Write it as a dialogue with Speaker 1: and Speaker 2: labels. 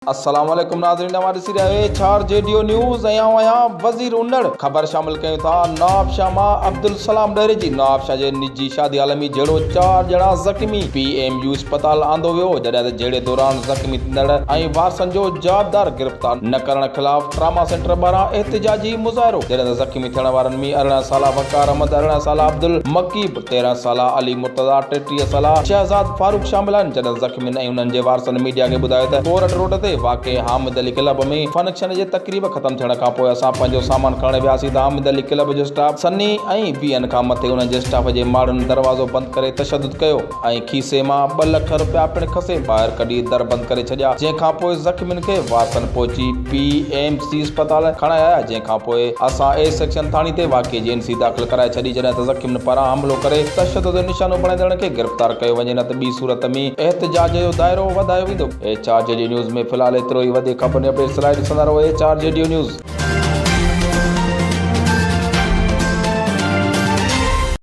Speaker 1: السلام عليڪم ناظرين اوهان ڏسي رهيا آهيو H R G D O news ۽ آئون آهيان وزير انڙ خبر شامل ڪيون ٿا نوابشاهه مان عبدالسلام ڏهري جي نوابشاهه جي نجي شادي هال ۾ جهيڙو چار ڄڻا زخمي پي ايم يو اسپتال آندو ويو جڏهن ته جهيڙي دوران زخمي ٿيندڙ ۽ وارثن جو جوابدار گرفتار نه ڪرڻ خلاف ٽراما سينٽر ٻاهران احتجاجي مظاهرو جڏهن ته زخمي ٿيڻ وارن ۾ 18 سالا وقار احمد 18 سالا عبدالمقيب 13 سالا علي مرتضيٰ، 33 سالا شهزاد فاروق شامل آهن، جڏهن زخمين ۽ انهن جي وارثن ميڊيا کي ٻڌايو ته ڪورٽ روڊ تي واقع حامد علي ڪلب ۾ فنڪشن جي تقريب ختم ٿيڻ کانپوء اسان پنهنجو سامان کڻڻ وياسين ته حامد علي ڪلب جو اسٽاف سني ۽ ويهن کان مٿي انهن جي اسٽاف جي ماڻهن دروازو بند ڪري تشدد ڪيو ۽ کيسي مان ٻه لک رپيا پڻ کسي ٻاهر ڪڍي در بند ڪري ڇڏيا جنهن کانپوء زخمين کي وارثن پهچي پي ايم سي اسپتال کڻائي آيا جنهن کانپوء اسان اي سيڪشن ٿاڻي تي واقعي جي اين سي داخل ڪرائي ڇڏي جڏهن ته زخمين پاران حملو ڪري تشدد جو نشانو بڻائيندڙن کي گرفتار ڪيو وڃي نه ته ٻي صورت ۾ احتجاج جو دائرو وڌايو ويندو. ايڇ آر جي ڊي نيوز ۾ في الحال ايترو ئي وڌيڪ خبرن ۽ اپڊيٽس لاء ڏسندا رهو H R G D news.